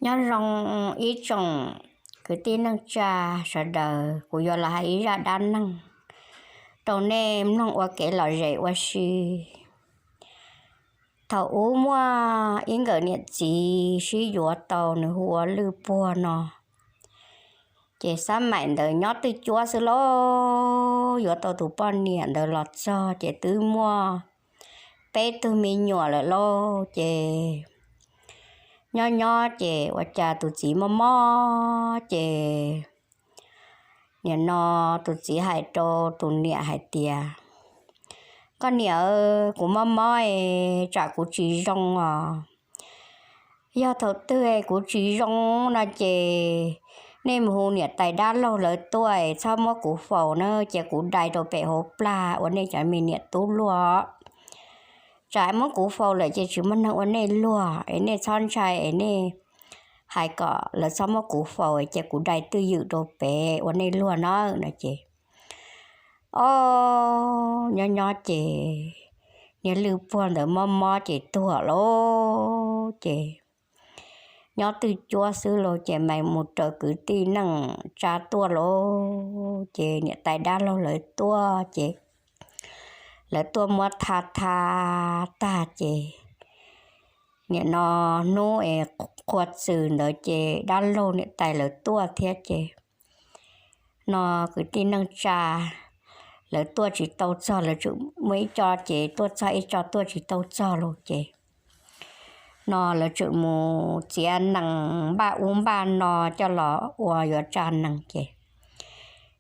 Nyob zoo ib tsoom kwv tij neej tsa sawv daws, kuv yuav los hais ib zaj dab neeg rau nej mloog ua kev lom zem ua si. Thaum ub muaj ib nkawm niam txiv sib yuav tau nws hu ua Lwj Puag no, ces xab maim ntawd nyob twj cuab xwb lauj. Yuav tau tus poj niam ntawd los txog ces twb muaj peb tug me nyuam lawm lauj. Ces nyob nyob ces ua cas tus txiv mob mob ces nim no tus txiv hais rau tus niam hais tias, koj niam, kuv mob mob es tsam kuv tsis zoo os. Yog thaum twg kuv tsis zoo no ces nej mus hu niam tais dab laug lawv tuaj, txhob muab kuv faus na, cia kuv dai rau pem hauv plag ua nej cov me niam tub luag. Tsam muab kuv faus lawm ces tsis muaj neeg ua nej luag, es nej txhob ntshai es nej hais kom lawv txhob muab kuv faus, cia kuv dai twj ywm rau pem ua nej luag na no ces. Ob, nyob nyob ces niag Lwj Puag ntawd mob mob ces tuag lauj. Ces nyob twj cuab xwb lauj, ces mam mus raws kwv tij neej tsa tuaj lauj. Ces niam tais dab laug lawv tuaj ces lawv tuaj muab tha tha tag ces nim no hnub es qhua txws ntawd ces dab laug niam tais lawv tuaj thiab ces no kwv tij neej tsa lawv tuaj tsis tau txog, lawv tseem muaj ib co ces tuaj txog, ib co tuaj tsis tau txog lauj ces no lawv tseem mus txiav nees npaj ub npaj no coj los ua yuav tsa nees ces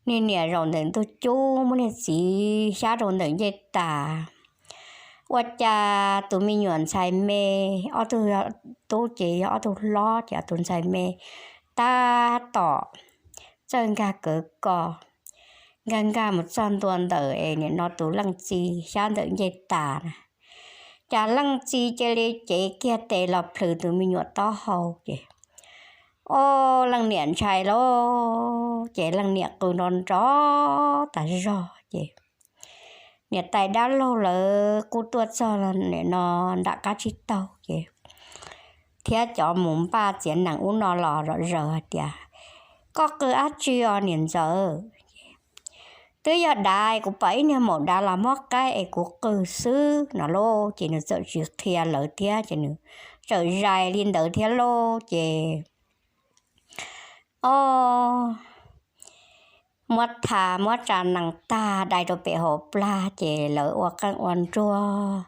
niag niam zaum ntawm ntug cub muab niag txiv xyab rau ntawm ncej tas. Ua cas tus me nyuam ntxhais me, ob tug tub ces yog ob tug hlob ces ob tug ntxhais me tab tom txawj nkag kawv kos, nkag nkag mus txog ntua ntawm es nim no tus leej txiv xyab ntawm ncej tas na. Cas leej txiv cia li cev kiag tes los plhws tus me nyuam taub hau ces ob leej niam ntshai lauj, ces leej niam qw nrov nrov tas zog ces niam tais dab laug lawv kuj tuaj txog nim no nram qab tsib taug ces thiab cov mus npaj txiav nees ub no los zom zaws hais tias, koj qw dab tsi os niam ntxawm? Twb yog dav, kuv pom ib niag maum dav los muab qaib es kuv qw xwb no lauj. Ces nws txawm tsis qhia lawv thiab ces nws txawm zais li ntawd thiab lauj ces ob, muab tha muab tsa nees tag dai rau pem hauv plag ces lawv ua qeej ua nruag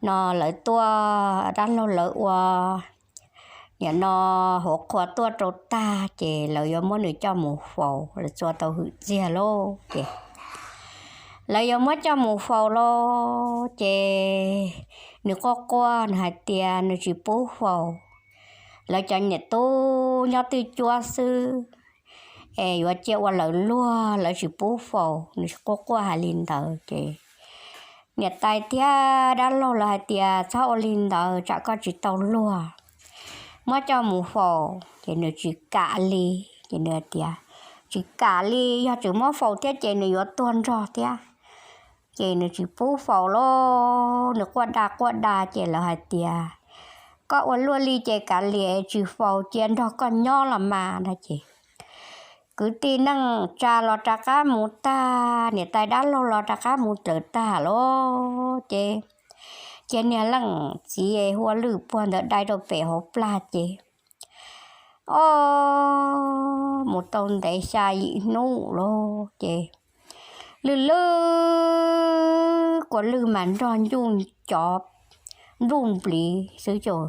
no lawv tuaj dab laug lawv ua nim no hauv qhua tuaj rau tag ces lawv yuav muab nws coj mus faus, lawv txua tau hwm txiag lauj ces lawv yuav muab coj mus faus lauj ces nws quaj quaj nws hais tias nws tsis pub faus, lawv cov niam tub nyob twj cuab xwb es yuav cia ua lawv luag, lawv tsis pub faus. Nws quaj quaj hais li ntawd ces niam tais thiab dab laug lawv hais tias txhob ua li ntawd tsam koj tsis tau luag, muab coj mus faus. Ces nws tsis kam li ces nws hais tias tsis kam li, yog tseem muab faus thiab ces nws yuav tuag nrog thiab. Ces nws tsis pub faus lauj, nws quaj da quaj da ces lawv hais tias koj ua luaj li ces kav liam tsis faus cia nrog koj nyob los mas no ces kwv tij neej tsa los rov qab mus tag, niam tais dab laug los rov qab mus dlawm tag lauj ces cia niag leej txiv hu ua Lwj Puag ntawd dai rau pem hauv plag ces ob, mus tau ntev xya yim hnub lauj ces lwj lwj kua lwj mas nrog ncuj cov npluj npliv xwb ces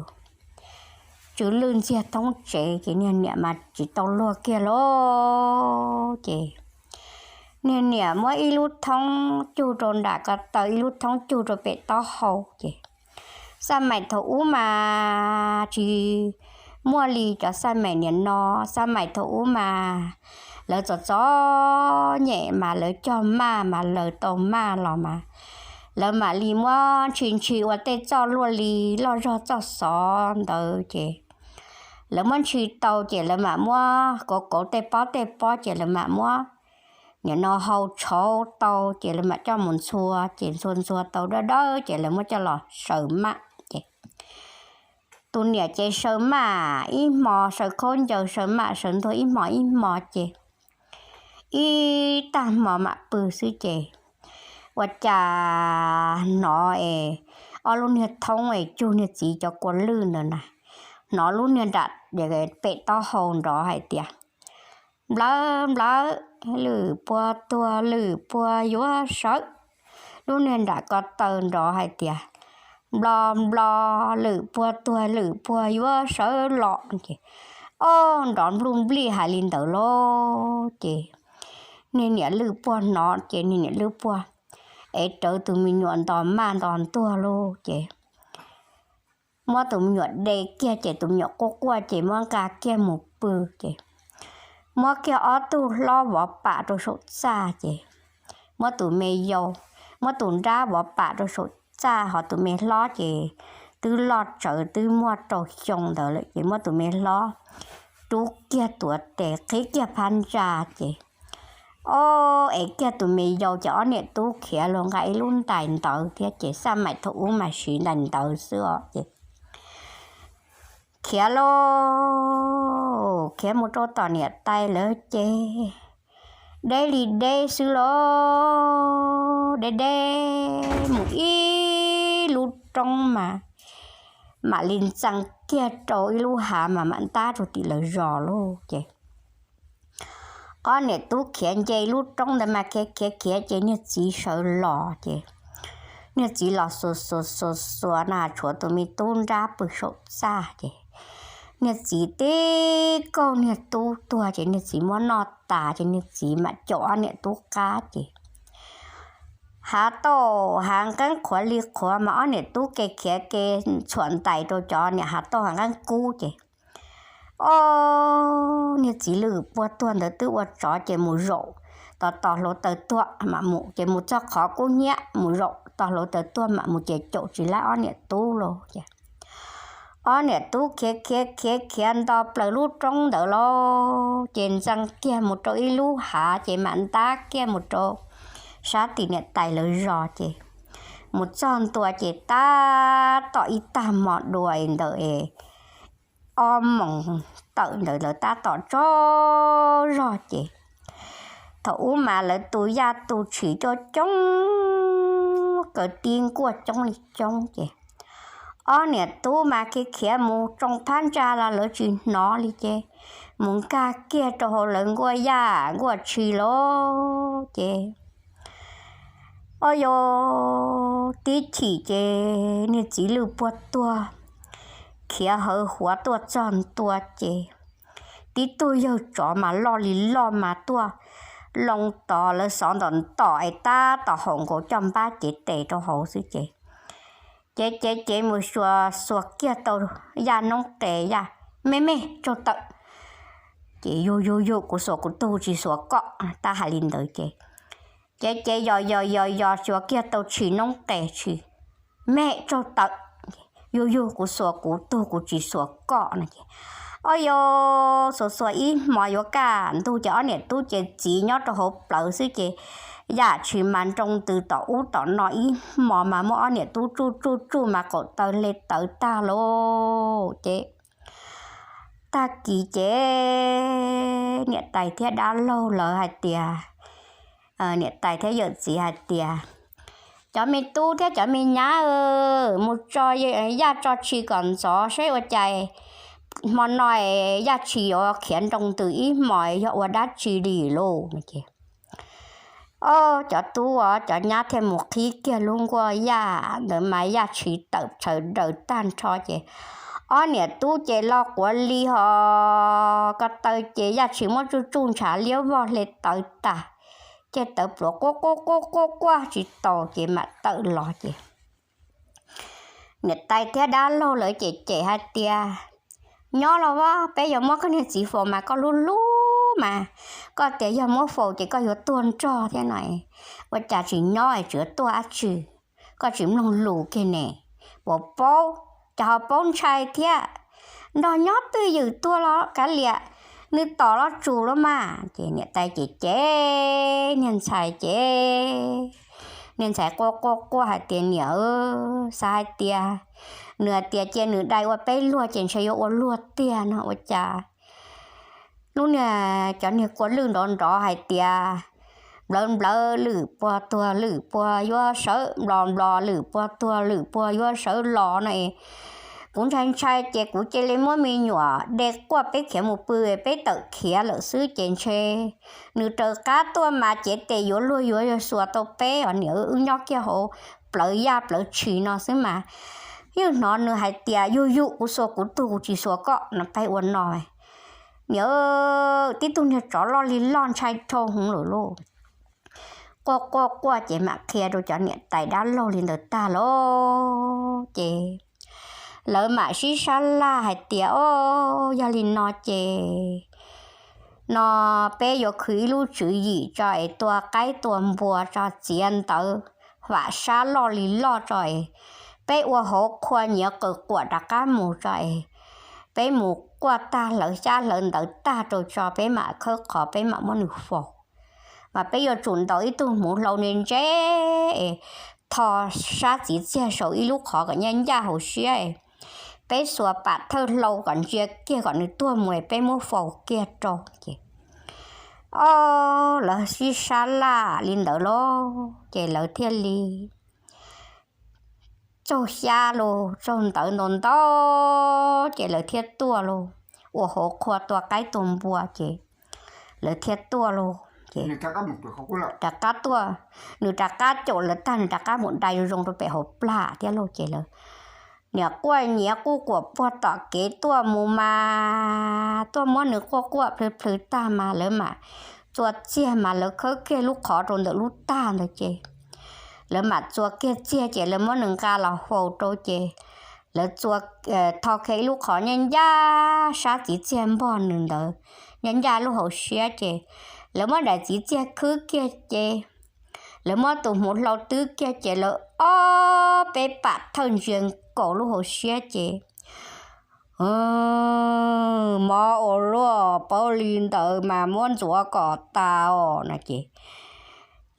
tsw lwj ntxiag thoob tsev ces niag niam mas tsis tau luag kiag lauj ces niag niam muab ib lub thoob cug rau nram ko taw, ib lub thoob cug rau pem taub hau ces xaj maim thaum ub mas tsis muaj li cov xaj maim niam no. Xaj maim thaum ub mas lawv txom txom nyem mas lawv cog maj mas lawv tau maj los mas lawv mam li muab ntshis ntshis ua tej txoj luaj li loj zog txoj xov ntawd ces lawv muab ntshis tau ces lawv mam muab kauv kauv tej pob tej pob ces lawv mam muab nim no hau tshauv tau ces lawv mam coj mus ntxhua ces ntxhua ntxhua tau dawb dawb ces lawv muab coj los saws maj ces Tus niam ces sawv maj ib hmo, sawv khaub ncaws sawv maj sawv ntuag ib hmo ib hmo ces ib tag hmo mam pw xwb ces ua cas hnov es ob lub niag thoob es cug niag txiv cov kua lwj ntawd na, hnov lub niag nram pem taub hau nrov hais tias, nplawv nplawv, lwm puag tuag lwm puag yuav sawv. Lub niag nram ko taw nrov hais tias, nplo nplo, lwm puag tuag lwm puag yuav sawv los ces, o, nrov npluj nplij hais li ntawd lauj ces niag niam lwj puag hnov ces niag niam lwj puag ev rawv tus me nyuam nto maj nto ntuag lauj ces muab tus me nyuam de kiag ces tus me nyuam quaj quaj ces muab nqa kiag mus pw ces muab kiag ob tug hlob vov pam rau saum txaj ces muab tus me yau, muab tus nrab vov pam rau saum txaj, ho tus me hlob ces twb loj tsawv twb muaj rau xyoo ntawd lawm ces muab tus me hlob rub kiag tuav tes qhib kiag phab ntsa ces, o, ev kiag tus me yau ces ob niam tub khiav los nqa ib lub ntais ntawv thiab ces xaj maim thaum ub mas siv ntais ntawv xwb os ces khiav lauj, khiav mus rau tom niam tais lawv ces deb li deb xwb lauj, deb deb mus ib lub roob mas mam li ntxees kiag rau ib lub hav mas mam ntab rau tim lawv zos lauj ces ob niam tub khiav nce lub roob ntawd mas khiav khiav khiav ces niag txiv sawv los ces niag txiv los xuas xuas xuas xuas na tshuav tus me tub nrab pw saum txaj ces niag txiv tib kaug niag tub tuag ces niag txiv muab noj tas ces niag txiv mam caum ob niam tub qab ces hav tauj hav nqeeb qhuav li qhuav mas ob niam tub ke khiav ke txhuam ntais rau cov niam hav tauj hav nqeeb kub ces, o, niag txiv lwj puag tuag ntawd twb ua tsov ces mus zaum tos tos hluav taws tuag mam mus ces mus txog qhov kub hnyiab mus zaum tos hluav taws tuag mam mus ces caum tsis laib ob niam tub lauj ces ob niam tub khiav khiav khiav khiav nto plaws lub roob ntawd lauj ces ntxees kiag mus rau ib lub hav ces mam ntab kiag mus rau sab tim niam tais lawv zos ces mus txog ntua ces tab tom ib tag hmo dua ntawd es ob moos tawm ntawd lawv tab tom tsaug zog ces thaum ub mas lawv tu yaj tu tshis coob coob, kaw tib nkuaj coob li coob ces ob niam tub mas khiav khiav mus tsoo phab ntsa los lawv tsis hnov li ces mus nkag kiag rau hauv lawv nkuaj yaj nkuaj tshis lauj ces, o, yog tib chim ces niag txiv lwj puag tuag khiav hawv huav tuaj txog ntua ces tib tug yawg tsov mas loj li loj mas tuaj loo tod lawv xov ntom ntom es tab tom haum nkaus coj npab cev tes rau hauv xwb ces cev cev cev mus xuas xuas kiag tau yaj noob qes yaj, me me tsaug tawm ces yug yug yug kuv xuas kuv tug tsis xuas koj, tab hais li ntawd ces cev cev yos yos yos yos xuas kiag tau tshis noob qes tshis, me tsaug tawm, yug yug kuv xuas kuv tug kuv tsis xuas koj no ces, o, yog xuas xuas ib hmo yuav kaj ntug ces ob niam tub ces txiv nyob rau hauv plawv xwb ces yaj tshis mas nroo ntws tom ub tom no ib hmo mas muab ob niam tub tsuj tsuj tsuj mas qaum taw hle tawv tag lauj ces tag kis ces niam tais thiab dab laug lawv hais tias, niam tais thiab yawm txiv hais tias, cov me tub thiab cov me nyab, mus tso yaj tso tshis kom ntxov saib ua cas hmo no yaj tshis yuav khiav nroo ntws ib hmo yog ua dab tsi li lauj. O, cov tub os cov nyab thiaj mus qhib kiag lub nkuaj yaj ntawd mas yaj tshis tawm tshawv daws tag nrho ces ob niam tub ces lo quav li ho ko taw ces yaj tshis muab tsuj tsuj ntshav liab vog hle tawv tas, ces tawv pluav quaj quaj quaj quaj quaj tsis tau ces mam tawm los ces niam tais thiab dab laug lawv cem cem hais tias, nyob los as, peb yuav muab koj niag txiv faus mas koj hlub hlub mas, koj tias yog muab faus ces koj yuav tuag nrog thiab no, ua cas tsis nyob es tseem tuaj dab tsi, koj tsis mloog lus kiag ne, puas paub, cas ho paub ntshai thiab, nrog nyob twj ywm tuag los kav liam, nws tom los tsuas los mas. Ces niam tais cem cem niag ntxhais ces Niag ntxhais quaj quaj quaj hais tias, Niam, xav hais tias nws hais tias cia nws dai ua peb luag ces ntshe yuav ua luag tiag no ua cas lub niag, cov niag kua lwj nrov nrov hais tias, nplawv nplawv lwm puag tuag lwm puag yuav sawv, nplos nplos lwm puag tuag lwm puag yuav sawv los no es kuv ntshai ntshai ces kuv cia li muab me nyuam de quaj peb khiav mus pw, peb tawm khiav lawm xwb ces ntshe nws raws qab tuaj mas cev tes yuav luag yuav xuas tau peb os niam, wb nyob kiag hauv plawv yaj plawv tshis no xwb mas. Yeej hnov nws hais tias, Yug yug, kuv xuas kuv tug, kuv tsis xuas koj no peb ua no. Niam, tib tug niag tsov loj li loj ntshai dhau hwv lawm lauj. Quaj quaj quaj ces mam qhia rau cov niam tais dab laug li ntawd tag lauj ces lawv mam sib sab laj hais tias, Au, yog li no ces no peb yuav khwv ib lub tswv yim tso es tua qaib tua npua tso, txiav ntawv vam sab loj li loj tso es peb ua hauv qhua nyiav qws quam rov qab mus tso es peb mus quaj tag hlawv xyab hlawv ntawv tag rau tso peb mam khawb qhov peb mam muab nws faus. Mas peb yuav tsum ntaus ib tug hmuv hlau ntse ntse es tho sab txiv txiag saum ib lub qhov kom ncaj ncaj hauv siab es peb xuas pam thawj hlau kom ntsia kiag kom nws tuag mus es peb muab faus kiag rau ces, o, lawv sib sab laj li ntawd lauj ces lawv thiaj li tsaug xyab los tsaug ntawv ntau ntau ces lawv thiaj tuaj los ua hauv qhua tua qaib tua npua ces lawv thiaj tuaj los ces rov qab tuaj, nws rov qab caum lawv tag nws rov qab mus dai zoo zoo rau pem hauv plag thiab lauj ces lawv niam quaj nyiav quj quam puag tom kev tuaj mus mas tuaj muab nws quaj quaj plhws plhws tag mas lawv mam txua txiag mas lawv khawb kiag lub qhov rau ntawm lub tag ntawd ces lawv mam txua kiag txiag ces lawv muab nws nqa los faus rau ces lawv txua, tho kiag ib lub qhov ncaj ncaj sab txiv txiag npog nws ntawd, ncaj ncaj lub hauv siab ces lawv muab daim txiv txiag khwb kiag ces lawv muab tus hmuv hlau twb kiag ces lawv ob peb pam thawj ntsia nkaus lub hauv siab ces, mob ua luaj, paub li ntawd mas muab ntxuav kom tas os no ces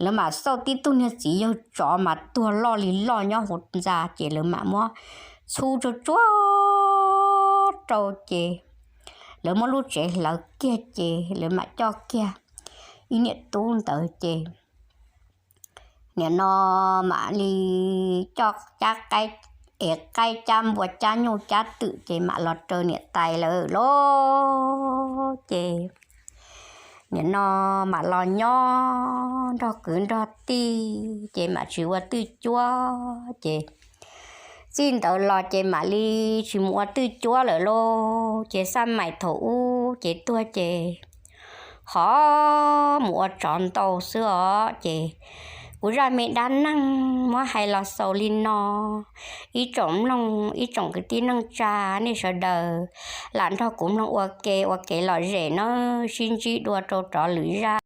lawv mam xauj tib tug niag txiv yawg tsov mas tuag loj li loj nyob hauv ntxa ces lawv mam muab txhub tsuag tsuag rau ces lawv muab lub tsev hlawv kiag ces lawv mam coj kiag ib niam tub ntawd ces nim no mam li coj cab qaib, ev qaib cab npua cab nyuj cab twm ces mam los raws niam tais lawm lauj ces nim no mam los nyob nrog kwv nrog tij ces mam tsis ua twj cuab ces txij ntawd los ces mam li tsis mus ua twj cuab lawm lauj ces xaj mais thaum ub ces tuag ces ho mus ua tsov ntau xwb os ces kuv zaj me dab neeg muab hais los xaus li no. Ib tsoom mloog ib tsoom kwv tij neej tsa nej sawv daws lam nrog kuv mloog ua ke ua kev lom zem nawb, sib ntsib dua rau rov lwm zaj.